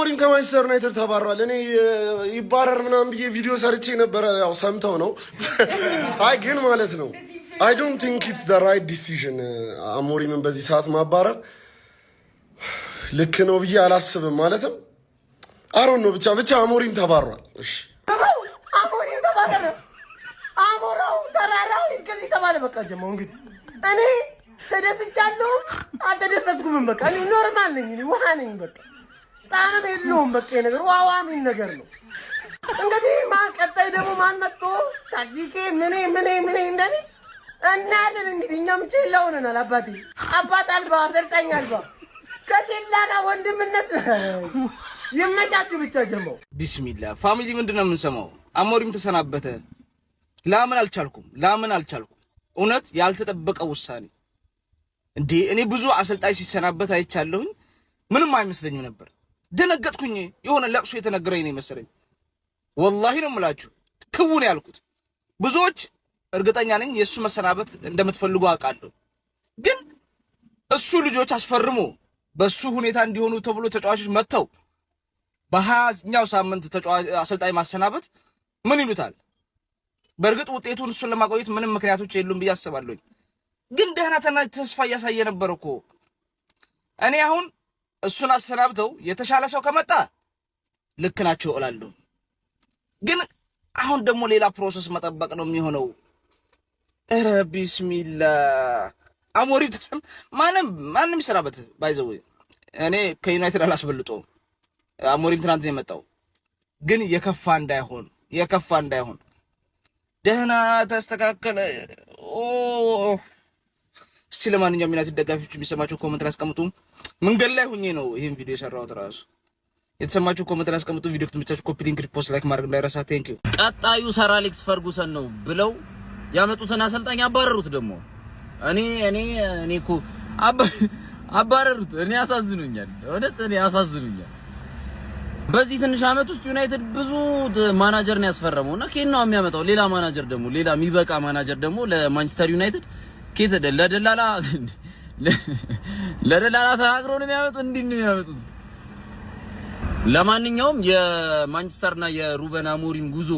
አሞሪም ከማንቸስተር ዩናይትድ ተባሯል። እኔ ይባረር ምናምን ብዬ ቪዲዮ ሰርቼ ነበረ። ያው ሰምተው ነው። አይ ግን ማለት ነው I don't think it's the right decision። አሞሪምን በዚህ ሰዓት ማባረር ልክ ነው ብዬ አላስብም። ማለትም አሮን ነው፣ ብቻ አሞሪም ተባሯል። እሺ። አሞሪም ተባረረ። አሞራው ተራራው ይገዝ ተባለ። በቃ ጀማው እንግዲህ እኔ ተደስቻለሁ፣ አልተደሰትኩም። በቃ እኔ normal ነኝ፣ እኔ ውሃ ነኝ። በቃ ጣዕም የለውም። በቃ ነገር ውሃ የሚል ነገር ነው። እንግዲህ ማን ቀጣይ ደግሞ ማን መጥቶ ታክቲኬ ምኔ ምኔ ምኔ እንደሚል እናያለን። እንግዲህ እኛም ቼላ ሆነናል። አባቴ አባት አልባ አሰልጣኝ አልባ ከቼላ ጋር ወንድምነት ይመቻችሁ ብቻ ጀማው። ቢስሚላ family፣ ምንድን ነው የምንሰማው? አሞሪም ተሰናበተ። ላምን አልቻልኩም፣ ላምን አልቻልኩም። እውነት ያልተጠበቀ ውሳኔ እንዴ! እኔ ብዙ አሰልጣኝ ሲሰናበት አይቻለሁኝ፣ ምንም አይመስለኝም ነበር። ደነገጥኩኝ። የሆነ ለቅሶ የተነገረኝ ነው የመሰለኝ። ወላሂ ነው የምላችሁ፣ ክውን ያልኩት። ብዙዎች እርግጠኛ ነኝ የእሱ መሰናበት እንደምትፈልጉ አውቃለሁ። ግን እሱ ልጆች አስፈርሞ በሱ ሁኔታ እንዲሆኑ ተብሎ ተጫዋቾች መጥተው በ20ኛው ሳምንት አሰልጣኝ ማሰናበት ምን ይሉታል? በእርግጥ ውጤቱን እሱን ለማቆየት ምንም ምክንያቶች የሉም ብዬ አስባለሁኝ። ግን ደህና ተስፋ እያሳየ ነበር እኮ። እኔ አሁን እሱን አሰናብተው የተሻለ ሰው ከመጣ ልክ ናቸው እላለሁ። ግን አሁን ደግሞ ሌላ process መጠበቅ ነው የሚሆነው። ኧረ ቢስሚላ፣ አሞሪም ተሰም ማንም ማንም ይሰራበት፣ by the way እኔ ከዩናይትድ አላስበልጠውም። አሞሪም ትናንት ነው የመጣው፣ ግን የከፋ እንዳይሆን፣ የከፋ እንዳይሆን ደህና ተስተካከለ። ኦ እስቲ ለማንኛውም ዩናይትድ ደጋፊዎች የሚሰማቸው comment ላይ አስቀምጡ። መንገድ ላይ ሁኜ ነው ይሄን ቪዲዮ የሰራሁት። ራሱ የተሰማችሁ comment ላይ አስቀምጡ። ቪዲዮ ከተመቻችሁ copy link፣ repost፣ like ማድረግ እንዳይረሳ። Thank you። ቀጣዩ ሰር አሌክስ ፈርጉሰን ነው ብለው ያመጡትን አሰልጣኝ አባረሩት። ደግሞ እኔ እኮ አባረሩት። እኔ አሳዝኑኛል፣ እውነት እኔ አሳዝኑኛል። በዚህ ትንሽ አመት ውስጥ ዩናይትድ ብዙ ማናጀር ነው ያስፈረመው እና ኬት ነው የሚያመጣው? ሌላ ማናጀር ደግሞ፣ ሌላ የሚበቃ ማናጀር ደግሞ ለማንቸስተር ዩናይትድ ኬት ለደላላ ተናግሮ ነው የሚያመጡት? እንዲህ ነው የሚያመጡት። ለማንኛውም የማንቸስተርና የሩበን አሞሪም ጉዞ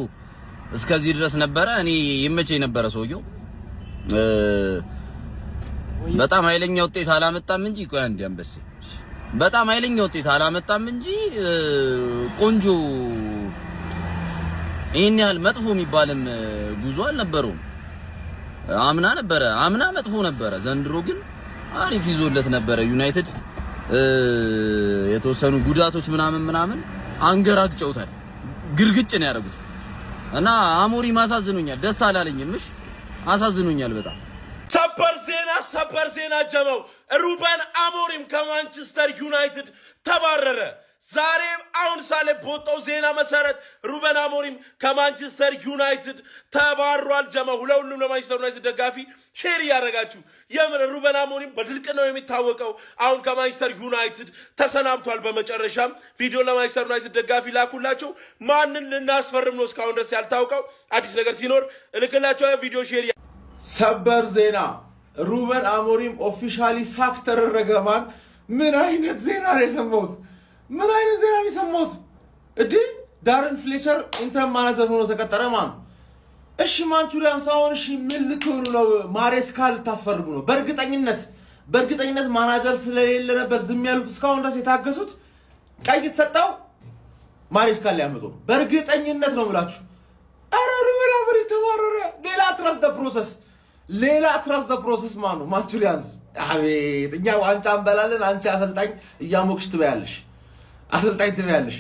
እስከዚህ ድረስ ነበረ። እኔ ይመቸኝ ነበረ፣ ሰውየው በጣም ኃይለኛ ውጤት አላመጣም እንጂ፣ ቆይ አንዴ አንበሴ፣ በጣም ኃይለኛ ውጤት አላመጣም እንጂ ቆንጆ፣ ይሄን ያህል መጥፎ የሚባልም ጉዞ አልነበረውም። አምና ነበረ፣ አምና መጥፎ ነበረ። ዘንድሮ ግን አሪፍ ይዞለት ነበረ። ዩናይትድ የተወሰኑ ጉዳቶች ምናምን ምናምን አንገራግጨውታል። ግርግጭ ነው ያደረጉት እና አሞሪም አሳዝኖኛል። ደስ አላለኝም። እሺ፣ አሳዝኖኛል በጣም። ሰበር ዜና፣ ሰበር ዜና ጀመው፣ ሩበን አሞሪም ከማንቸስተር ዩናይትድ ተባረረ። ዛሬም አሁን ሳለ በወጣው ዜና መሰረት ሩበን አሞሪም ከማንቸስተር ዩናይትድ ተባሯል። ጀመው፣ ለሁሉም ለማንቸስተር ዩናይትድ ደጋፊ share እያደረጋችሁ፣ የምር ሩበን አሞሪም በድርቅ ነው የሚታወቀው። አሁን ከማንቸስተር ዩናይትድ ተሰናብቷል። በመጨረሻም ቪዲዮ ለማንቸስተር ዩናይትድ ደጋፊ ላኩላቸው። ማንን ልናስፈርም ነው እስካሁን ድረስ ያልታወቀው። አዲስ ነገር ሲኖር እልክላቸው። ቪዲዮ share ሰበር ዜና፣ ሩበን አሞሪም officially sack ተደረገ። ማን ምን አይነት ዜና ነው የሰማሁት? ምን አይነት ዜና ነው የሰማሁት? እዲ ዳረን ፍሌቸር interim manager ሆኖ ተቀጠረ። ማን እሺ፣ ማንቹሪያን ሳሆን እሺ፣ ምን ልትሆኑ ነው? ማሬስካ ልታስፈርሙ ነው? በእርግጠኝነት ማናጀር ስለሌለ ነበር ዝም ያሉት፣ እስካሁን ድረስ የታገሱት። ቀይ ተሰጠው፣ ማሬስካ ሊያመጡ በእርግጠኝነት ነው የምላችሁ። ኧረ ሩበን አሞሪም ተባረረ። ሌላ trust the process፣ ሌላ trust the process። ማኑ ማንቹሪያንስ፣ አቤት እኛ ዋንጫ እንበላለን፣ አንቺ አሰልጣኝ እያሞቅሽ ትበያለሽ፣ አሰልጣኝ ትበያለሽ።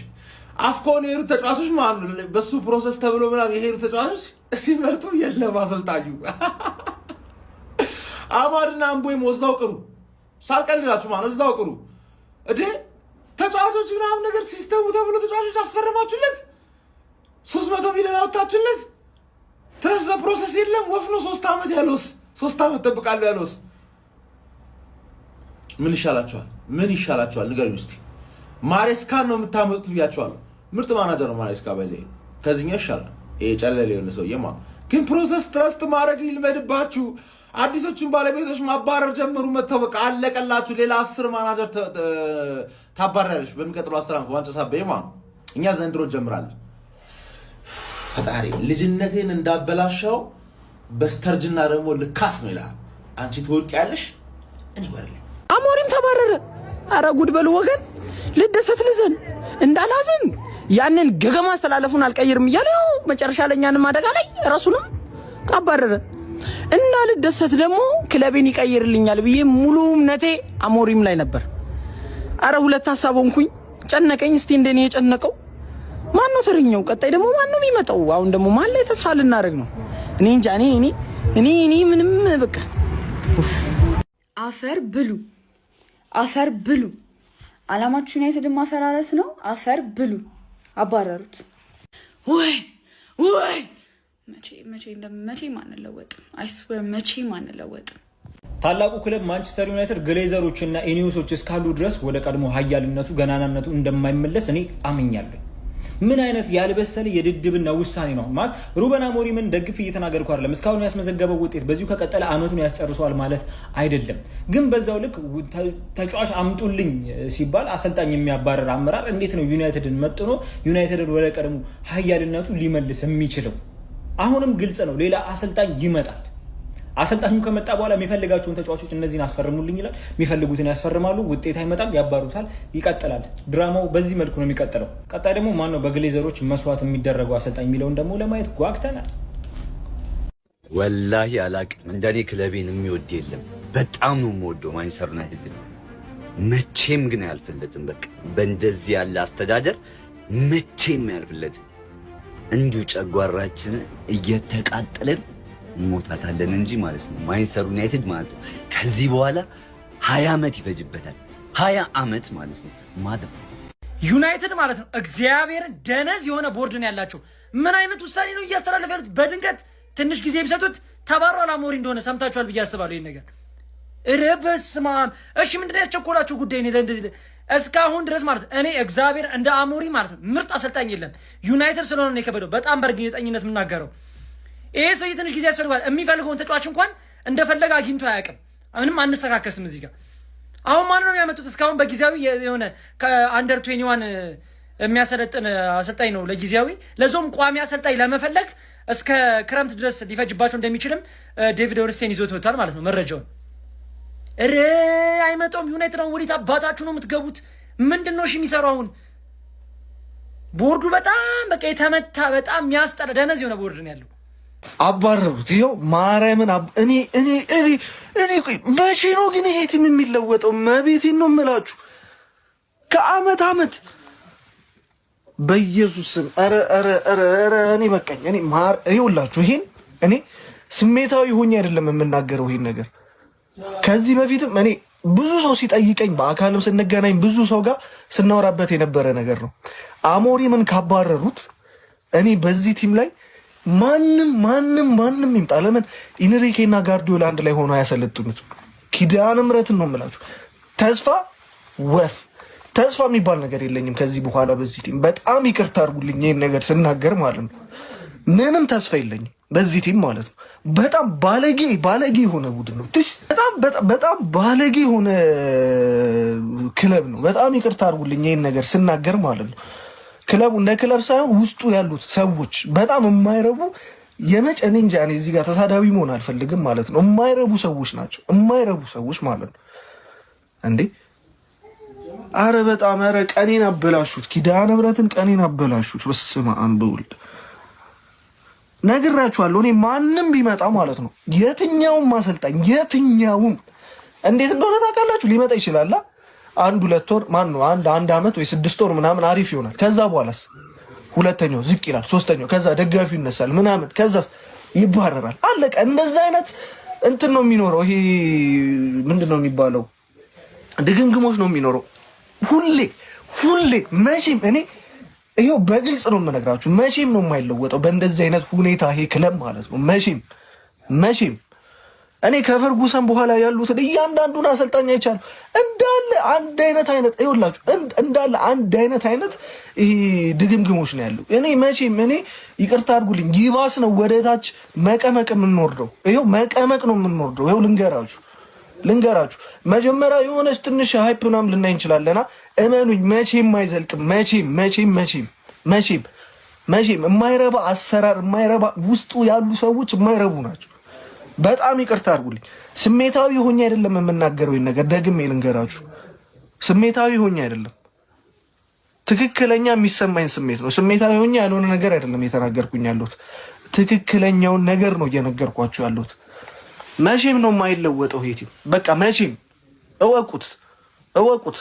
አፍኮን የሄዱት ተጫዋቾች ማለት ነው በሱ process ተብሎ ምናምን የሄዱ ተጫዋቾች ሲመጡ የለም አሰልጣኙ። አማድና አምቦይም እዛው ቅሩ፣ ሳልቀልዳችሁ ማለት እዛው ቅሩ። እዴ ተጫዋቾች ምናምን ነገር system ኡ ተብሎ ተጫዋቾች አስፈርማችሁለት፣ 300 ሚሊዮን አወጣችሁለት። Trust the process የለም። ወፍ ነው። 3 ዓመት ያለውስ፣ 3 ዓመት ጠብቃለሁ ያለውስ ምን ይሻላችኋል? ምን ይሻላችኋል? ንገሩኝ እስኪ። ማሬስካን ነው የምታመጡት ብያቸዋለሁ። ምርጥ ማናጀር ነው ማሬስካ። በዚህ ከዚህኛው ይሻላል። ይሄ ጨለል የሆነ ሰውዬ ማለት ግን process trust ማድረግ ይልመድባችሁ። አዲሶቹን ባለቤቶች ማባረር ጀመሩ። መጥተው በቃ አለቀላችሁ። ሌላ 10 ማናጀር ታባራለች በሚቀጥለው 10 ዓመት ዋንጫ ሳበይ ማለት ነው። እኛ ዘንድሮ ጀምራለን። ፈጣሪ ልጅነቴን እንዳበላሸው በስተርጅና ደግሞ ልካስ ነው ይላል። አንቺ ትወቂያለሽ፣ እኔ ወርለ አሞሪም ተባረረ። አረ ጉድ በሉ ወገን። ልደሰት ልዘን እንዳላዝን ያንን ገገማ አስተላለፉን አልቀይርም እያለ ያው መጨረሻ ላይ እኛንም አደጋ ላይ ራሱንም አባረረ። እንዳልደሰት ደግሞ ክለቤን ይቀይርልኛል ብዬ ሙሉ እምነቴ አሞሪም ላይ ነበር። አረ ሁለት ሀሳብ ሆንኩኝ፣ ጨነቀኝ። እስቲ እንደኔ የጨነቀው ማን ነው ተረኛው? ቀጣይ ደግሞ ማን ነው የሚመጣው? አሁን ደግሞ ማን ላይ ተስፋ ልናደርግ ነው? እኔ እንጃ። እኔ ምንም በቃ። አፈር ብሉ፣ አፈር ብሉ። አላማችሁ ዩናይትድን ማፈራረስ ነው። አፈር ብሉ። አባረሩት። ወይ ወይ፣ መቼ መቼ መቼም አንለወጥም። I swear መቼም አንለወጥም። ታላቁ ክለብ ማንቸስተር ዩናይትድ ግሌዘሮች እና ኢኒዮሶች እስካሉ ድረስ ወደ ቀድሞ ኃያልነቱ ገናናነቱ እንደማይመለስ እኔ አምኛለሁ። ምን አይነት ያልበሰለ የድድብና ውሳኔ ነው? ማለት ሩበን አሞሪምን ደግፍ እየተናገርኩ አይደለም። እስካሁን ያስመዘገበው ውጤት በዚሁ ከቀጠለ አመቱን ያስጨርሰዋል ማለት አይደለም። ግን በዛው ልክ ተጫዋች አምጡልኝ ሲባል አሰልጣኝ የሚያባረር አመራር እንዴት ነው ዩናይትድን መጥኖ ዩናይትድን ወደ ቀድሞ ኃያልነቱ ሊመልስ የሚችለው? አሁንም ግልጽ ነው፣ ሌላ አሰልጣኝ ይመጣል። አሰልጣኙ ከመጣ በኋላ የሚፈልጋቸውን ተጫዋቾች እነዚህን አስፈርሙልኝ ይላል። የሚፈልጉትን ያስፈርማሉ። ውጤት አይመጣም፣ ያባሩታል። ይቀጥላል። ድራማው በዚህ መልኩ ነው የሚቀጥለው። ቀጣይ ደግሞ ማነው በግሌዘሮች መስዋዕት የሚደረገው አሰልጣኝ የሚለውን ደግሞ ለማየት ጓግተናል። ወላሂ አላቅም። እንደኔ ክለቤን የሚወድ የለም። በጣም ነው የምወደው ማንቸስተር ዩናይትድ። መቼም ግን አያልፍለትም። በቃ በእንደዚህ ያለ አስተዳደር መቼም አያልፍለትም። እንዲሁ ጨጓራችንን እየተቃጠለን እንሞታታለን እንጂ ማለት ነው። ማንቸስተር ዩናይትድ ማለት ነው ከዚህ በኋላ 20 ዓመት ይፈጅበታል። 20 ዓመት ማለት ነው ማደ ዩናይትድ ማለት ነው እግዚአብሔርን ደነዝ የሆነ ቦርድ ነው ያላቸው። ምን አይነት ውሳኔ ነው እያስተላለፈ ያሉት? በድንገት ትንሽ ጊዜ ቢሰጡት ተባሯል አሞሪ እንደሆነ ሰምታችኋል ብዬ አስባለሁ። ይህን ነገር ኧረ በስመ አብ። እሺ ምንድን ነው ያስቸኮላቸው ጉዳይ? እስካሁን ድረስ ማለት እኔ እግዚአብሔር እንደ አሞሪ ማለት ነው ምርጥ አሰልጣኝ የለም። ዩናይትድ ስለሆነ ነው የከበደው። በጣም በእርግጠኝነት የምናገረው ይሄ ሰውዬ ትንሽ ጊዜ ያስፈልገዋል። የሚፈልገውን ተጫዋች እንኳን እንደፈለገ አግኝቶ አያውቅም። ምንም አንሰካከስም እዚህ ጋር። አሁን ማን ነው የሚያመጡት? እስካሁን በጊዜያዊ የሆነ ከ under 21 የሚያሰለጥን አሰልጣኝ ነው ለጊዜያዊ። ለዞም ቋሚ አሰልጣኝ ለመፈለግ እስከ ክረምት ድረስ ሊፈጅባቸው እንደሚችልም ዴቪድ ኦርስቴን ይዞት መጥቷል ማለት ነው መረጃውን። ኧረ አይመጣውም። ዩናይትድ አሁን ወዴት አባታችሁ ነው የምትገቡት? ምንድን ነው እሺ የሚሰራው አሁን? ቦርዱ በጣም በቃ የተመታ በጣም የሚያስጠላ ደነዝ የሆነ ቦርድ ነው ያለው። አባረሩት። ይኸው ማርያምን እኔ ቆይ መቼ ነው ግን ይሄ team የሚለወጠው? መቤቴን ነው የምላችሁ ከአመት አመት በኢየሱስ ስም። ኧረ ኧረ ኧረ ኧረ እኔ በቃኝ። እኔ ማር ይኸውላችሁ ይሄን እኔ ስሜታዊ ሆኜ አይደለም የምናገረው ይሄን ነገር። ከዚህ በፊትም እኔ ብዙ ሰው ሲጠይቀኝ በአካልም ስንገናኝ ብዙ ሰው ጋር ስናወራበት የነበረ ነገር ነው። አሞሪምን ካባረሩት እኔ በዚህ team ላይ ማንም ማንም ማንም ይምጣ፣ ለምን ኢንሪኬና ጋርዲዮላ አንድ ላይ ሆኖ አያሰለጥኑት? ኪዳነ ምሕረትን ነው የምላችሁ። ተስፋ ወፍ ተስፋ የሚባል ነገር የለኝም ከዚህ በኋላ በዚህ team። በጣም ይቅርታ አድርጉልኝ ይህን ነገር ስናገር ማለት ነው። ምንም ተስፋ የለኝም በዚህ team ማለት ነው። በጣም ባለጌ ባለጌ የሆነ ቡድን ነው። ትሽ በጣም በጣም ባለጌ የሆነ ክለብ ነው። በጣም ይቅርታ አድርጉልኝ ይህን ነገር ስናገር ማለት ነው። ክለቡ እንደ ክለብ ሳይሆን ውስጡ ያሉት ሰዎች በጣም የማይረቡ የመጨኔ እንጃ። እኔ እዚህ ጋር ተሳዳቢ መሆን አልፈልግም ማለት ነው። የማይረቡ ሰዎች ናቸው፣ የማይረቡ ሰዎች ማለት ነው። እንዴ አረ በጣም አረ ቀኔን አበላሹት። ኪዳነ ምሕረትን ቀኔን አበላሹት። በስመ አብ በወልድ ነግራችኋለሁ። እኔ ማንም ቢመጣ ማለት ነው የትኛውም አሰልጣኝ የትኛውም እንዴት እንደሆነ ታውቃላችሁ፣ ሊመጣ ይችላል። አንድ 2 ወር ማን ነው አንድ አንድ አመት ወይ 6 ወር ምናምን አሪፍ ይሆናል። ከዛ በኋላስ ሁለተኛው ዝቅ ይላል፣ ሶስተኛው፣ ከዛ ደጋፊው ይነሳል ምናምን፣ ከዛስ ይባረራል። አለቀ። እንደዛ አይነት እንትን ነው የሚኖረው። ይሄ ምንድን ነው የሚባለው? ድግምግሞች ነው የሚኖረው ሁሌ ሁሌ። መቼም እኔ ይኸው በግልጽ ነው የምነግራችሁ፣ መቼም ነው የማይለወጠው በእንደዚህ አይነት ሁኔታ ይሄ ክለብ ማለት ነው። መቼም መቼም እኔ ከፈርጉሰን በኋላ ያሉትን እያንዳንዱን አሰልጣኝ አይቻለሁ። እንዳለ አንድ አይነት አይነት ይኸውላችሁ፣ እንዳለ አንድ አይነት አይነት ይሄ ድግምግሞች ነው ያለው። እኔ መቼም እኔ ይቅርታ አድርጉልኝ፣ ይባስ ነው ወደ ታች መቀመቅ የምንወርደው። ይኸው መቀመቅ ነው የምንወርደው። ይኸው ልንገራችሁ ልንገራችሁ መጀመሪያ የሆነች ትንሽ hype ምናምን ልናይ እንችላለና፣ እመኑኝ መቼም አይዘልቅም። መቼም መቼም መቼም መቼም መቼም የማይረባ አሰራር፣ የማይረባ ውስጡ ያሉ ሰዎች የማይረቡ ናቸው። በጣም ይቅርታ አድርጉልኝ። ስሜታዊ ሆኜ አይደለም የምናገረው ይሄን ነገር፣ ደግሜ ልንገራችሁ፣ ስሜታዊ ሆኜ አይደለም፣ ትክክለኛ የሚሰማኝ ስሜት ነው። ስሜታዊ ሆኜ ያልሆነ ነገር አይደለም እየተናገርኩኝ ያለሁት፣ ትክክለኛውን ነገር ነው እየነገርኳችሁ ያለሁት። መቼም ነው የማይለወጠው ይሄ team። በቃ መቼም እወቁት፣ እወቁት።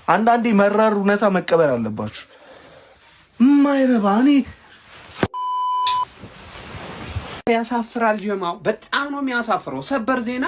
አንዳንዴ መራር እውነታ መቀበል አለባችሁ። የማይረባ እኔ ያሳፍራል። ጀማው በጣም ነው የሚያሳፍረው። ሰበር ዜና፣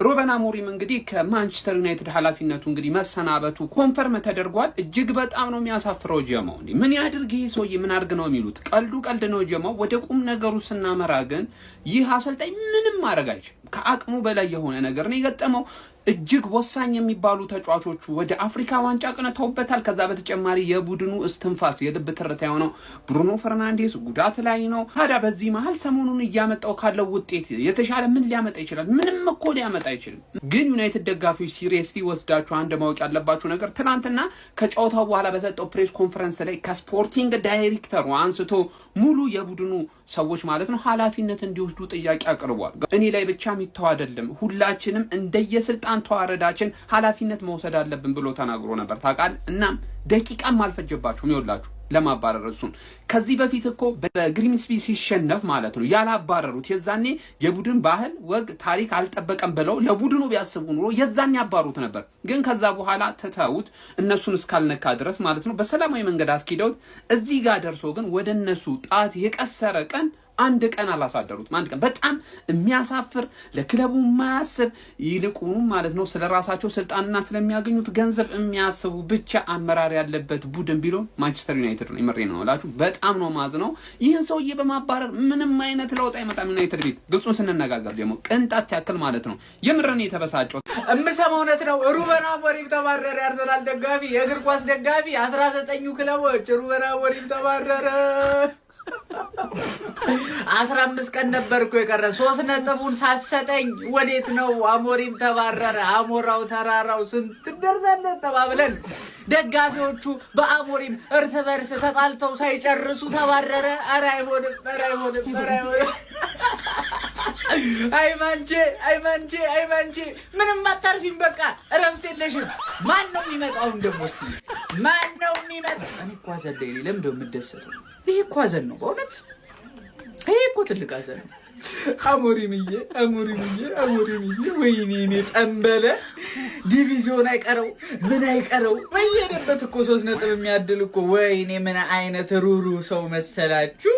ሩበን አሞሪም እንግዲህ ከማንቸስተር ዩናይትድ ኃላፊነቱ እንግዲህ መሰናበቱ confirm ተደርጓል። እጅግ በጣም ነው የሚያሳፍረው ጀማው። እንዲህ ምን ያድርግ ይህ ሰውዬ፣ ምን አድርግ ነው የሚሉት? ቀልዱ ቀልድ ነው ጀማው። ወደ ቁም ነገሩ ስናመራ ግን ይህ አሰልጣኝ ምንም ማድረግ አይችልም። ከአቅሙ በላይ የሆነ ነገር ነው የገጠመው። እጅግ ወሳኝ የሚባሉ ተጫዋቾቹ ወደ አፍሪካ ዋንጫ አቅንተውበታል። ከዛ በተጨማሪ የቡድኑ እስትንፋስ፣ የልብ ትርታ የሆነው ብሩኖ ፈርናንዴስ ጉዳት ላይ ነው። ታዲያ በዚህ መሀል ሰሞኑን እያመጣው ካለው ውጤት የተሻለ ምን ሊያመጣ ይችላል? ምንም እኮ ሊያመጣ አይችልም። ግን ዩናይትድ ደጋፊዎች seriously ወስዳችሁ አንድ ማወቅ ያለባችሁ ነገር፣ ትናንትና ከጨዋታው በኋላ በሰጠው press conference ላይ ከ sporting ዳይሬክተሩ አንስቶ ሙሉ የቡድኑ ሰዎች ማለት ነው ኃላፊነት እንዲወስዱ ጥያቄ አቅርቧል። እኔ ላይ ብቻ የሚተው አይደለም፣ ሁላችንም እንደየስልጣን ተዋረዳችን ኃላፊነት መውሰድ አለብን ብሎ ተናግሮ ነበር ታውቃለህ። እናም ደቂቃም አልፈጀባቸውም ይኸውላችሁ ለማባረር እሱን። ከዚህ በፊት እኮ በግሪምስቢ ሲሸነፍ ማለት ነው ያላባረሩት፣ የዛኔ የቡድን ባህል፣ ወግ፣ ታሪክ አልጠበቀም ብለው ለቡድኑ ቢያስቡ ኑሮ የዛኔ ያባሩት ነበር። ግን ከዛ በኋላ ትተውት እነሱን እስካልነካ ድረስ ማለት ነው በሰላማዊ መንገድ አስኪደውት እዚህ ጋር ደርሶ ግን ወደ እነሱ ጣት የቀሰረ ቀን አንድ ቀን አላሳደሩትም። አንድ ቀን። በጣም የሚያሳፍር፣ ለክለቡ የማያስብ፣ ይልቁኑ ማለት ነው ስለ ራሳቸው ስልጣንና ስለሚያገኙት ገንዘብ የሚያስቡ ብቻ አመራር ያለበት ቡድን ቢሆን ማንቸስተር ዩናይትድ ነው። የምሬ ነው እላችሁ። በጣም ነው ማዝነው። ይህን ሰውዬ በማባረር ምንም አይነት ለውጥ አይመጣም ዩናይትድ ቤት። ግልጹን ስንነጋገር ደግሞ ቅንጣት ያክል ማለት ነው። የምሬን የተበሳጨው የምሰማው እውነት ነው። ሩበን አሞሪም ተባረረ። የአርሰናል ደጋፊ፣ የእግር ኳስ ደጋፊ፣ 19ኙ ክለቦች ሩበን አሞሪም ተባረረ። 15 ቀን ነበር እኮ የቀረ። 3 ነጥቡን ሳሰጠኝ ወዴት ነው? አሞሪም ተባረረ። አሞራው ተራራው ስንት እንደርሳለን ተባብለን ደጋፊዎቹ በአሞሪም እርስ በርስ ተጣልተው ሳይጨርሱ ተባረረ። ኧረ አይሆንም፣ ኧረ አይሆንም፣ ኧረ አይሆንም። አይ ማንቼ፣ አይ ማንቼ፣ አይ ማንቼ፣ ምንም አታርፊም። በቃ እረፍት የለሽም። ማን ነው የሚመጣው? ደግሞ እስኪ ማን ነው የሚመጣው? እኔ እኮ ሀዘን ላይ ነኝ። ለምንድን ነው የምደሰተው? ይሄ እኮ ሀዘን ነው በእውነት፣ ይሄ እኮ ትልቅ ሀዘን ነው። አሞሪምዬ፣ አሞሪምዬ፣ አሞሪምዬ፣ ወይኔ እኔ ጠንበለ ዲቪዚዮን አይቀረው፣ ምን አይቀረው፣ በየሄደበት እኮ 3 ነጥብ የሚያድል እኮ። ወይኔ ምን አይነት ሩሩ ሰው መሰላችሁ።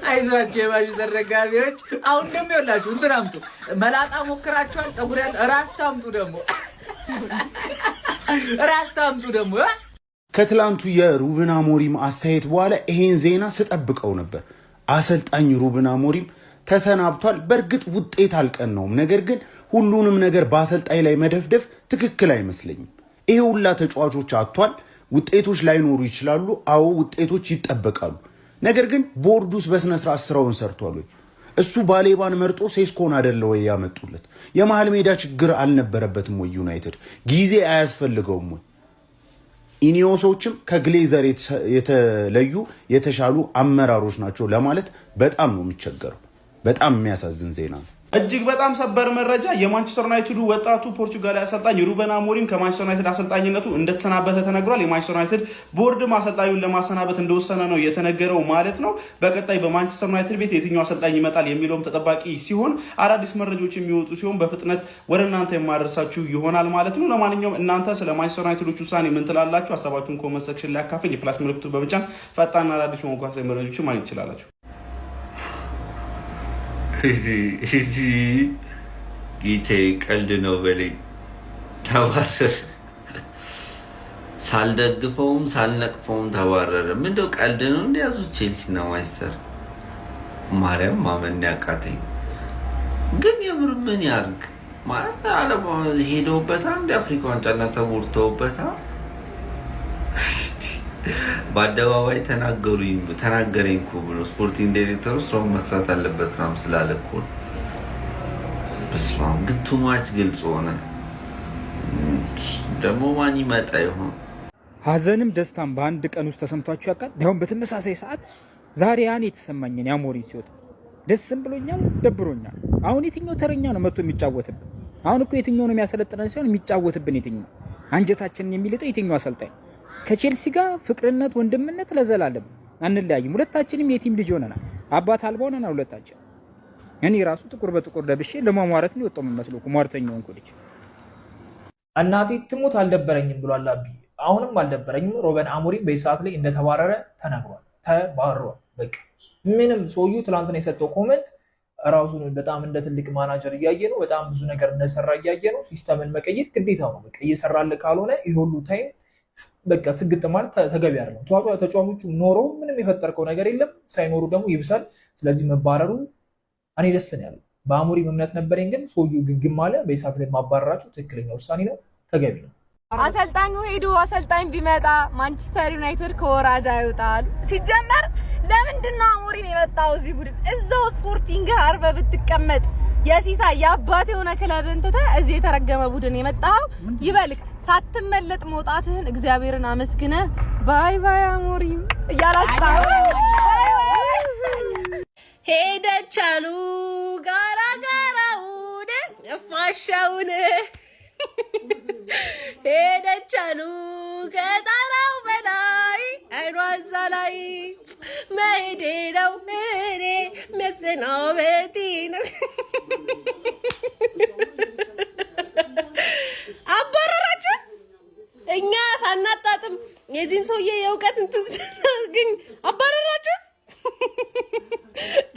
አይዟቸው የማንቸስተር ደጋፊዎች። አሁን ደግሞ ይኸውላችሁ እንትን አምጡ፣ መላጣ ሞክራችኋል፣ ፀጉር ያለ ራስታ አምጡ ደግሞ፣ ራስታ አምጡ ደግሞ። ከትላንቱ የሩበን አሞሪም አስተያየት በኋላ ይሄን ዜና ስጠብቀው ነበር። አሰልጣኝ ሩበን አሞሪም ተሰናብቷል። በእርግጥ ውጤት አልቀናውም። ነገር ግን ሁሉንም ነገር በአሰልጣኝ ላይ መደፍደፍ ትክክል አይመስለኝም። ይሄ ሁላ ተጫዋቾች አጥቷል። ውጤቶች ላይኖሩ ይችላሉ። አዎ ውጤቶች ይጠበቃሉ። ነገር ግን ቦርዱስ በስነ ስርዓት ስራውን ሰርቷል ወይ? እሱ ባሌባን መርጦ ሴስኮን አደለ ወይ ያመጡለት? የመሀል ሜዳ ችግር አልነበረበትም ወይ? ዩናይትድ ጊዜ አያስፈልገውም ወይ? ኢኒዮሶችም ከግሌዘር የተለዩ የተሻሉ አመራሮች ናቸው ለማለት በጣም ነው የሚቸገረው። በጣም የሚያሳዝን ዜና ነው። እጅግ በጣም ሰበር መረጃ፣ የማንቸስተር ዩናይትዱ ወጣቱ ፖርቹጋላዊ አሰልጣኝ ሩበን አሞሪም ከማንቸስተር ዩናይትድ አሰልጣኝነቱ እንደተሰናበተ ተነግሯል። የማንቸስተር ዩናይትድ ቦርድም አሰልጣኙን ለማሰናበት እንደወሰነ ነው የተነገረው ማለት ነው። በቀጣይ በማንቸስተር ዩናይትድ ቤት የትኛው አሰልጣኝ ይመጣል የሚለውም ተጠባቂ ሲሆን፣ አዳዲስ መረጃዎች የሚወጡ ሲሆን በፍጥነት ወደ እናንተ የማደርሳችሁ ይሆናል ማለት ነው። ለማንኛውም እናንተ ስለ ማንቸስተር ዩናይትዶች ውሳኔ ምን ትላላችሁ? ሀሳባችሁን comment section ላይ አካፍሉኝ። የ plus ምልክቱን በመጫን ፈጣንና አዳዲስ የሆኑ ኳስ መረጃዎችን ማግኘት ትችላላችሁ። ጌቴ ቀልድ ነው በለኝ። ተባረረ። ሳልደግፈውም ሳልነቅፈውም ተባረረ። ምንድነው፣ ቀልድ ነው? እንደያዙ ቼልሲ እና ማንቸስተር ማርያም ማመን ያቃተኝ ግን የምር ምን ያርግ ማለት አለም ሄደውበታል። የአፍሪካ ዋንጫና ተጎድተውበታል። በአደባባይ ተናገረኝ እኮ ብሎ sporting director ኡ ስራውን መስራት አለበት ምናምን ስላለ እኮ ነው። በስመ አብ ግን too much ግልጽ ሆነ። ደግሞ ማን ይመጣ ይሆን? ሀዘንም ደስታም በአንድ ቀን ውስጥ ተሰምቷችሁ ያውቃል? ያሁን በተመሳሳይ ሰዓት ዛሬ ያኔ የተሰማኝን የአሞሪም ሲወጣ ደስም ብሎኛል፣ ደብሮኛል። አሁን የትኛው ተረኛ ነው መጥቶ የሚጫወትብን? አሁን እኮ የትኛው ነው የሚያሰለጥነን ሳይሆን የሚጫወትብን የትኛው አንጀታችንን የሚልጠው የትኛው አሰልጣኝ? ከቼልሲ ጋር ፍቅርነት፣ ወንድምነት ለዘላለም አንለያይም። ሁለታችንም የ team ልጅ ሆነናል። አባት አልባ ሆነናል ሁለታችን። እኔ ራሱ ጥቁር በጥቁር ለብሼ ለማሟረት ነው የወጣው የምመስለው እኮ ሟርተኛው ሆንኩ ልጅ። እናቴ ትሙት አልደበረኝም ብሏል አቢ። አሁንም አልደበረኝም። ሮበን አሞሪም በዚህ ሰዓት ላይ እንደተባረረ ተነግሯል። ተባሯል። በቃ ምንም ሰውዬው ትላንትና የሰጠው comment ራሱን በጣም እንደ ትልቅ ማናጀር እያየ ነው። በጣም ብዙ ነገር እንደሰራ እያየ ነው። System ን መቀየር ግዴታው ነው። በቃ እየሰራልህ ካልሆነ ይህ ሁሉ time በቃ ስግጥ ማለት ተገቢ አይደለም። ተጫዋቾቹ ኖረው ምንም የፈጠርከው ነገር የለም፣ ሳይኖሩ ደግሞ ይብሳል። ስለዚህ መባረሩ እኔ ደስ ነው ያለው። በአሞሪም እምነት ነበረኝ፣ ግን ሰውዬው ግግም አለ። በዚህ ሰዓት ላይ ማባረራቸው ትክክለኛ ውሳኔ ነው፣ ተገቢ ነው። አሰልጣኙ ሄዶ አሰልጣኝ ቢመጣ ማንቸስተር ዩናይትድ ከወራጅ አይወጣል። ሲጀመር ለምንድን ነው አሞሪም የመጣው እዚህ ቡድን? እዛው ስፖርቲንግ አርፈህ ብትቀመጥ የሲሳይ የአባት የሆነ ክለብን ትተህ እዚህ የተረገመ ቡድን የመጣኸው ይበልክ። ሳትመለጥ መውጣትህን እግዚአብሔርን አመስግነህ bye bye አሞሪም እያላችሁ ሄደች አሉ ጋራ ጋራውን ፋሻውን ሄደች አሉ ከጣራው በላይ አይኗ እዛ ላይ መሄዴ ነው እኔ መሰናበቴ ነው። አባረራችሁት። እኛ ሳናጣጥም የዚህን ሰውዬ የእውቀት እንትን ስናገኝ አባረራችሁት።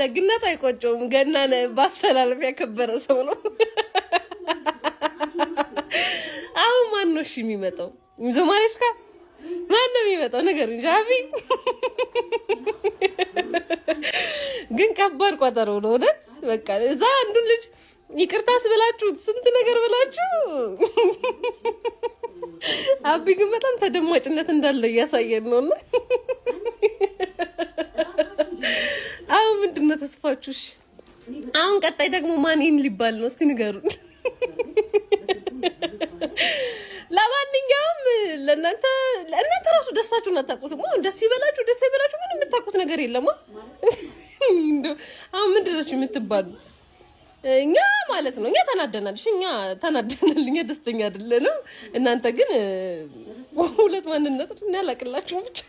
ደግነቱ አይቆጨውም። ገናን ባሰላለፍ ያከበረ ሰው ነው። አሁን ማን ነው እሺ የሚመጣው? ኢንዞ ማሬስካ ማን ነው የሚመጣው? ንገሩኝ። ዣቪ ግን ከባድ ቋጠሮ ነው እውነት። በቃ እዛ አንዱን ልጅ ይቅርታስ ብላችሁት ስንት ነገር ብላችሁ፣ አቢ ግን በጣም ተደማጭነት እንዳለው እያሳየን ነው። እና አሁን ምንድን ነው ተስፋችሁ? እሺ አሁን ቀጣይ ደግሞ ማን ይህን ሊባል ነው? እስቲ ንገሩን። ለማንኛውም ለእናንተ እናንተ ራሱ ደስታችሁን አታውቁትም። አሁን ደስ ይበላችሁ ደስ ይበላችሁ ምንም የምታውቁት ነገር የለማ። አሁን ምንድን ነው የምትባሉት? እኛ ማለት ነው እኛ ተናደናል። እሺ እኛ ተናደናል። እኛ ደስተኛ አይደለንም። እናንተ ግን ሁለት ማንነት እና ያላቅላችሁ ብቻ።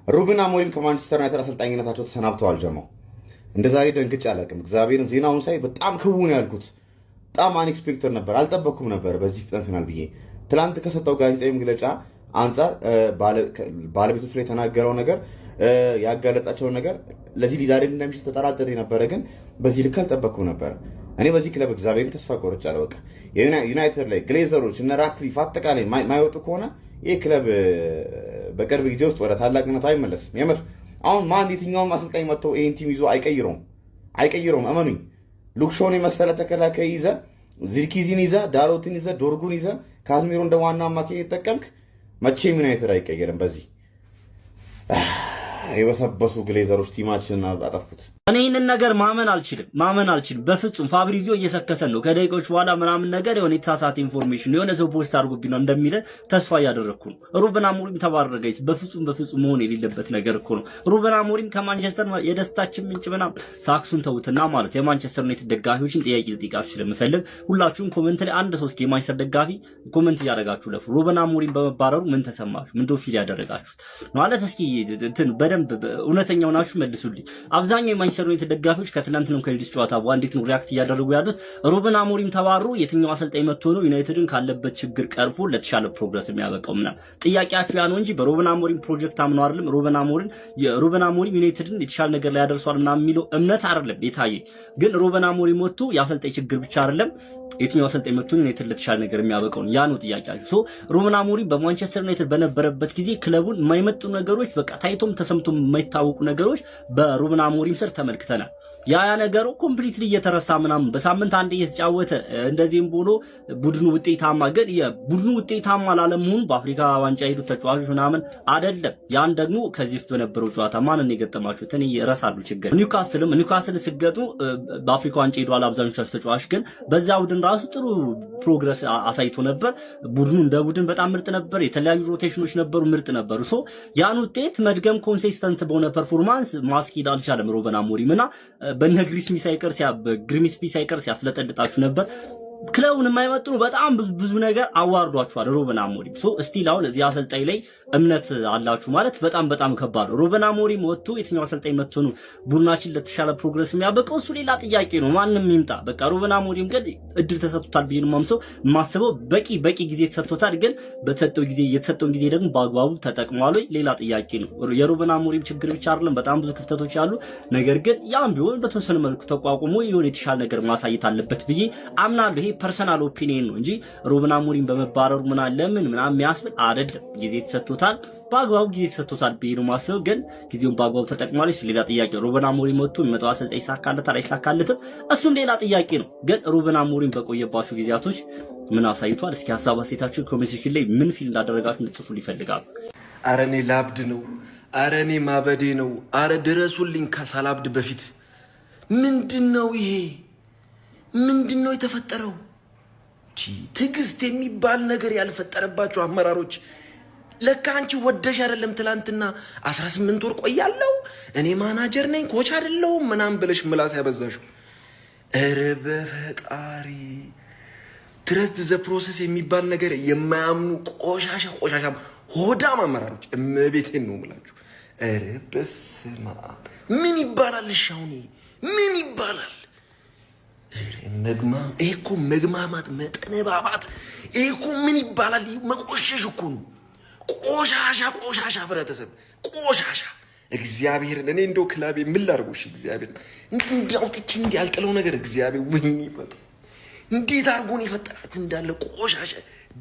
ሩበን አሞሪም ከማንቸስተር ዩናይትድ አሰልጣኝነታቸው ተሰናብተዋል። ጀማው እንደ ዛሬ ደንግጬ አላውቅም። እግዚአብሔርን ዜናውን ሳይ በጣም ክው ነው ያልኩት። በጣም unexpected ነበር፣ አልጠበኩም ነበር በዚህ ፍጥነት ይሆናል ብዬ። ትላንት ከሰጠው ጋዜጣዊ መግለጫ አንጻር ባለቤቶቹ ላይ የተናገረው ነገር፣ ያጋለጣቸው ነገር ለዚህ ሊዳርግ እንደሚችል ተጠራጥሬ ነበረ፣ ግን በዚህ ልክ አልጠበኩም ነበር። እኔ በዚህ ክለብ እግዚአብሔርን ተስፋ ቆርጫለሁ። በቃ ዩናይትድ ላይ ግሌዘሮች እነ ራትክሊፍ አጠቃላይ ማይወጡ ከሆነ ይህ ክለብ በቅርብ ጊዜ ውስጥ ወደ ታላቅነቱ አይመለስም። የምር አሁን ማን የትኛውም አሰልጣኝ መጥቶ ይህን team ይዞ አይቀይረውም፣ አይቀይረውም። እመኑኝ። ሉክ ሾውን የመሰለ ተከላካይ ይዘ፣ ዚርኪዚን ይዘ፣ ዳሎትን ይዘ፣ ዶርጉን ይዘ፣ ካዝሚሮ እንደ ዋና አማካይ የተጠቀምክ መቼም ዩናይትድ አይቀየርም። በዚህ የበሰበሱ ግሌዘሮች team ኣችንን አጠፉት። እኔ ይህንን ነገር ማመን አልችልም፣ ማመን አልችልም በፍጹም። ፋብሪዚዮ እየሰከሰን ነው። ከደቂቃዎች በኋላ ምናምን ነገር የሆነ የተሳሳተ information የሆነ ሰው post አድርጎብኝ ነው እንደሚለ ተስፋ እያደረግኩ ነው። ሩበን አሞሪም ተባረረ guys። በፍጹም በፍጹም መሆን የሌለበት ነገር እኮ ነው። ሩበን አሞሪም ከማንቸስተር የደስታችን ምንጭ ምናምን ሳክሱን ተውትና ማለት የማንቸስተር ዩናይትድ ደጋፊዎችን ጥያቄ ልጠይቃችሁ ስለምፈልግ ሁላችሁም comment ላይ አንድ ሰው እስኪ የማንቸስተር ደጋፊ comment እያደረጋችሁ ለፉ። ሩበን አሞሪም በመባረሩ ምን ተሰማችሁ? ምን feel ያደረጋችሁት ማለት እስኪ እንትን በደንብ እውነተኛው ናችሁ መልሱልኝ። አብዛኛው የማንቸስተር ዩናይትድ ደጋፊዎች ከትናንትናው ከሊድስ ጨዋታ በኋላ እንዴት ነው react እያደረጉ ያሉት? ሩበን አሞሪም ተባሮ የትኛው አሰልጣኝ መጥቶ ነው ዩናይትድን ካለበት ችግር ቀርፎ ለተሻለ progress የሚያበቃው ምናምን ጥያቄያችሁ ያ ነው እንጂ በሩበን አሞሪም ፕሮጀክት አምነው አይደለም። ሩበን አሞሪም ዩናይትድን የተሻለ ነገር ላይ ያደርሷል ምናምን የሚለው እምነት አይደለም የታየ። ግን ሩበን አሞሪም ወጥቶ የአሰልጣኝ ችግር ብቻ አይደለም፣ የትኛው አሰልጣኝ መጥቶ ዩናይትድ ለተሻለ ነገር የሚያበቃው ያ ነው ጥያቄያችሁ። So ሩበን አሞሪም በማንቸስተር ዩናይትድ በነበረበት ጊዜ ክለቡን የማይመጡ ነገሮች በቃ ታይቶም ተሰምቶ የማይታወቁ ነገሮች በሩበን አሞሪም ስር ተመልክተናል። ያ ነገሩ completely እየተረሳ ምናምን በሳምንት አንድ እየተጫወተ እንደዚህም ብሎ ቡድኑ ውጤታማ ግን የቡድኑ ውጤታማ ላለመሆኑ በአፍሪካ ዋንጫ የሄዱት ተጫዋቾች ምናምን አይደለም። ያን ደግሞ ከዚህ በፊት በነበረው ጨዋታ ማንን የገጠማችሁት እኔ እረሳለሁ። ችግር ኒውካስል ሲገጥሙ በአፍሪካ ዋንጫ ሄደዋል አብዛኞቻችሁ ተጫዋች፣ ግን በዛ ቡድን ራሱ ጥሩ progress አሳይቶ ነበር። ቡድኑ እንደ ቡድን በጣም ምርጥ ነበር። የተለያዩ rotation ኖች ነበሩ፣ ምርጥ ነበሩ። So ያን ውጤት መድገም consistent በሆነ performance ማስኬድ አልቻለም ሩበን አሞሪም እና በነ ግሪምስቢ ሳይቀር ሲያስለጠልጣችሁ ነበር። ክለቡን የማይመጥኑ በጣም ብዙ ብዙ ነገር አዋርዷችኋል ሩበን አሞሪም። So still አሁን እዚህ አሰልጣኝ ላይ እምነት አላችሁ ማለት በጣም በጣም ከባድ ነው። ሩበን አሞሪም ወጥቶ የትኛው አሰልጣኝ መጥቶ ነው ቡድናችን ለተሻለ progress የሚያበቃው? እሱ ሌላ ጥያቄ ነው። ማንም ይምጣ በቃ። ሩበን አሞሪም ግን እድል ተሰጥቶታል ብዬ ነው የማስበው። በቂ በቂ ጊዜ ተሰጥቶታል። ግን በተሰጠው ጊዜ የተሰጠውን ጊዜ ደግሞ በአግባቡ ተጠቅሟል ወይ ሌላ ጥያቄ ነው። የሩበን አሞሪም ችግር ብቻ አይደለም፣ በጣም ብዙ ክፍተቶች አሉ። ነገር ግን ያም ቢሆን በተወሰነ መልኩ ተቋቁሞ የሆነ የተሻለ ነገር ማሳየት አለበት ብዬ አምናለሁ። ይሄ personal opinion ነው እንጂ ሩበን አሞሪም በመባረሩ ምና ለምን ምናምን የሚያስብል አይደለም። ጊዜ ተሰጥቶታል፣ በአግባቡ ጊዜ ተሰጥቶታል ብዬ ነው የማስበው። ግን ጊዜውን በአግባቡ ተጠቅሟል፣ እሱ ሌላ ጥያቄ ነው። ሩበን አሞሪም ወጥቶ የሚመጣው አሰልጣኝ ይሳካለታል አይሳካለትም፣ እሱም ሌላ ጥያቄ ነው። ግን ሩበን አሞሪም በቆየባቸው ጊዜያቶች ምን አሳይቷል? እስኪ ሀሳብ አስተያየታችሁን comment section ላይ ምን feel እንዳደረጋችሁ እንድትጽፉ ይፈልጋሉ። አረ እኔ ላብድ ነው። አረ እኔ ማበዴ ነው። አረ ድረሱልኝ ከሳላብድ በፊት። ምንድን ነው ይሄ? ምንድን ነው የተፈጠረው? ትዕግስት የሚባል ነገር ያልፈጠረባቸው አመራሮች። ለካ አንቺ ወደሽ አይደለም ትላንትና 18 ወር ቆያለሁ እኔ ማናጀር ነኝ coach አይደለሁም ምናምን ብለሽ ምላስ ያበዛሽው። ኧረ በፈጣሪ፣ trust the process የሚባል ነገር የማያምኑ ቆሻሻ ቆሻሻ ሆዳም አመራሮች፣ እመቤቴን ነው የምላችሁ። ኧረ በስመ አብ፣ ምን ይባላል? እሺ አሁን ምን ይባላል? ይሄ እኮ መግማማት፣ መጠነባባት፣ ይሄ እኮ ምን ይባላል? መቆሸሽ እኮ ነው። ቆሻሻ ቆሻሻ ህብረተሰብ ቆሻሻ። እግዚአብሔርን እኔ እንደው ክላቤ ምን ላድርጎሽ? እግዚአብሔርን እንዲህ አውጥቼ እንዲህ ያልጥለው ነገር እግዚአብሔር፣ ወይኔ ፈጣ እንዴት አድርጎ ነው የፈጠራችሁ? እንዳለ ቆሻሻ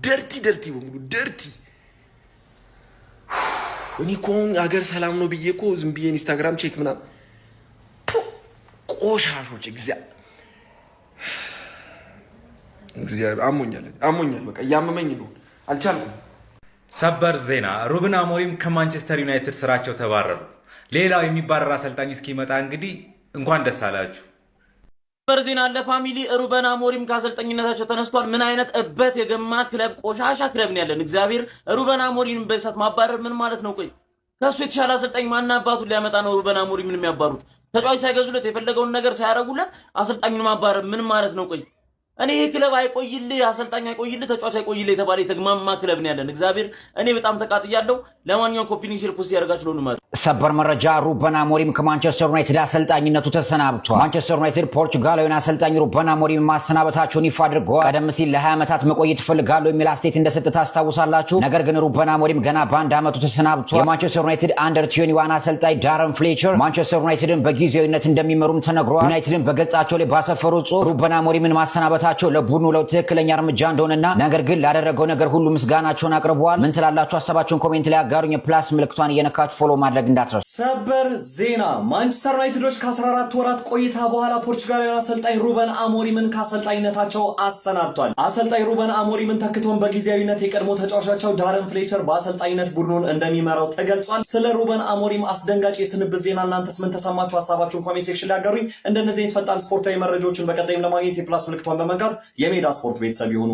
dirty dirty በሙሉ dirty። እኔ እኮ አሁን ሀገር ሰላም ነው ብዬ እኮ ዝም ብዬ ኢንስታግራም check ምናምን ቆሻሾች። እግዚአብሔር አሞኛል፣ አሞኛል፣ በቃ እያመመኝ ነው፣ አልቻልኩም። ሰበር ዜና፣ ሩበን አሞሪም ከማንቸስተር ዩናይትድ ስራቸው ተባረሩ። ሌላው የሚባረር አሰልጣኝ እስኪመጣ እንግዲህ እንኳን ደስ አላችሁ። ሰበር ዜና አለ family፣ ሩበን አሞሪም ከአሰልጣኝነታቸው ተነስቷል። ምን አይነት እበት የገማ ክለብ፣ ቆሻሻ ክለብ ነው ያለን። እግዚአብሔር፣ ሩበን አሞሪም በሰዓት ማባረር ምን ማለት ነው? ቆይ ከሱ የተሻለ አሰልጣኝ ማን አባቱን ሊያመጣ ነው? ሩበን አሞሪምን የሚያባሩት ተጫዋች ሳይገዙለት፣ የፈለገውን ነገር ሳያደርጉለት አሰልጣኙን ማባረር ምን ማለት ነው? ቆይ እኔ ይሄ ክለብ አይቆይልህ፣ አሰልጣኝ አይቆይልህ፣ ተጫዋች አይቆይልህ የተባለ የተግማማ ክለብ ነው ያለን። እግዚአብሔር፣ እኔ በጣም ተቃጥያለሁ። ለማንኛውም copy link፣ share፣ post ያደርጋችሁ ለሁሉ ማለት ሰበር መረጃ፣ ሩበን አሞሪም ከማንቸስተር ዩናይትድ አሰልጣኝነቱ ተሰናብቷል። ማንቸስተር ዩናይትድ ፖርቹጋላዊን አሰልጣኝ ሩበን አሞሪም ማሰናበታቸውን ይፋ አድርገዋል። ቀደም ሲል ለ20 ዓመታት መቆየት እፈልጋለሁ የሚል አስተያየት እንደሰጠ ታስታውሳላችሁ። ነገር ግን ሩበን አሞሪም ገና በአንድ ዓመቱ ተሰናብቷል። የማንቸስተር ዩናይትድ under 21 አሰልጣኝ ዳረን ፍሌቸር ማንቸስተር ዩናይትድን በጊዜያዊነት እንደሚመሩም ተነግሯል። ዩናይትድን በገጻቸው ላይ ባሰፈሩ ጽሑፍ ሩበን አሞሪምን ማሰናበታቸው ለቡድኑ ለውጥ ትክክለኛ እርምጃ እንደሆነና ነገር ግን ላደረገው ነገር ሁሉ ምስጋናቸውን አቅርበዋል። ምን ትላላችሁ? ሀሳባችሁን comment ላይ አጋሩኝ። የ plus ምልክቷን እየነካችሁ follow ማድረግ እንዳትረሱ። ሰበር ዜና፣ ማንቸስተር ዩናይትዶች ከ14 ወራት ቆይታ በኋላ ፖርቹጋላዊ አሰልጣኝ ሩበን አሞሪምን ከአሰልጣኝነታቸው አሰናብቷል። አሰልጣኝ ሩበን አሞሪምን ተክቶን በጊዜያዊነት የቀድሞ ተጫዋቻቸው ዳረን ፍሌቸር በአሰልጣኝነት ቡድኑን እንደሚመራው ተገልጿል። ስለ ሩበን አሞሪም አስደንጋጭ የስንብት ዜና እናንተስ ምን ተሰማችሁ? ሀሳባችሁን comment section ላይ አጋሩኝ። እንደነዚህ አይነት ፈጣን ስፖርታዊ መረጃዎችን በቀጣይም ለማግኘት የ plus ምልክቷን በመንካት የሜዳ ስፖርት ቤተሰብ ይሁኑ።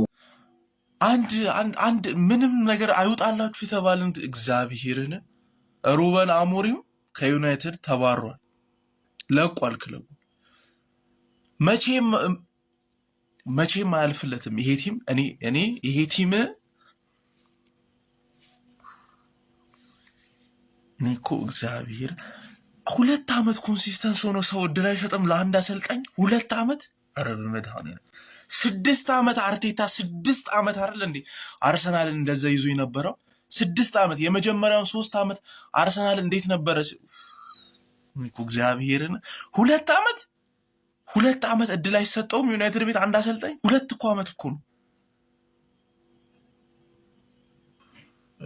አንድ አንድ ምንም ነገር አይውጣላችሁ የተባልን፣ እግዚአብሔርን፣ ሩበን አሞሪም ከዩናይትድ ተባሯል፣ ለቋል ክለቡ። መቼም መቼም አያልፍለትም ይሄ team። እኔ ይሄ team እኔ እኮ እግዚአብሔር፣ 2 ዓመት consistent ሆኖ ሰው እድል አይሰጥም ለአንድ አሰልጣኝ 2 ዓመት። ኧረ በመድኃኒዓለም፣ 6 ዓመት አርቴታ፣ 6 ዓመት አይደል እንዴ አርሰናልን እንደዛ ይዞ የነበረው? 6 ዓመት፣ የመጀመሪያውን 3 ዓመት አርሰናል እንዴት ነበረ? እኮ እግዚአብሔርን፣ 2 ዓመት፣ 2 ዓመት እድል አይሰጠውም ዩናይትድ ቤት አንድ አሰልጣኝ? ሁለት እኮ ዓመት እኮ ነው።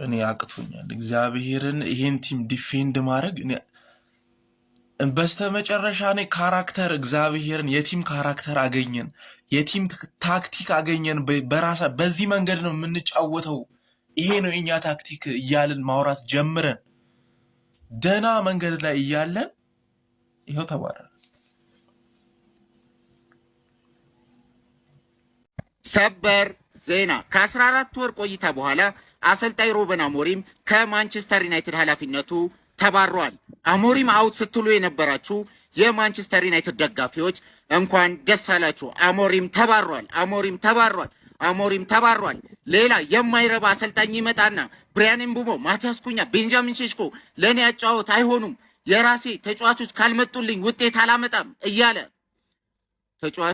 እኔ አቅቶኛል። እግዚአብሔርን ይሄን team defend ማድረግ በስተመጨረሻ እኔ character፣ እግዚአብሔርን የ team character አገኘን፣ የ team tactic አገኘን። በራሳ በዚህ መንገድ ነው የምንጫወተው፣ ይሄ ነው የኛ ታክቲክ እያልን ማውራት ጀምረን ደህና መንገድ ላይ እያለን ይኸው ተባረረ። ሰበር ዜና፣ ከ14 ወር ቆይታ በኋላ አሰልጣኝ ሩበን አሞሪም ከማንቸስተር ዩናይትድ ኃላፊነቱ ተባሯል። አሞሪም out ስትሉ የነበራችሁ የማንቸስተር ዩናይትድ ደጋፊዎች እንኳን ደስ አላችሁ። አሞሪም ተባሯል። አሞሪም ተባሯል። አሞሪም ተባሯል። ሌላ የማይረባ አሰልጣኝ ይመጣና ብሪያን ኤምቡሞ፣ ማቲያስ ኩኛ፣ ቤንጃሚን ሼሽኮ ለእኔ አጨዋወት አይሆኑም፣ የራሴ ተጫዋቾች ካልመጡልኝ ውጤት አላመጣም እያለ ተጫዋች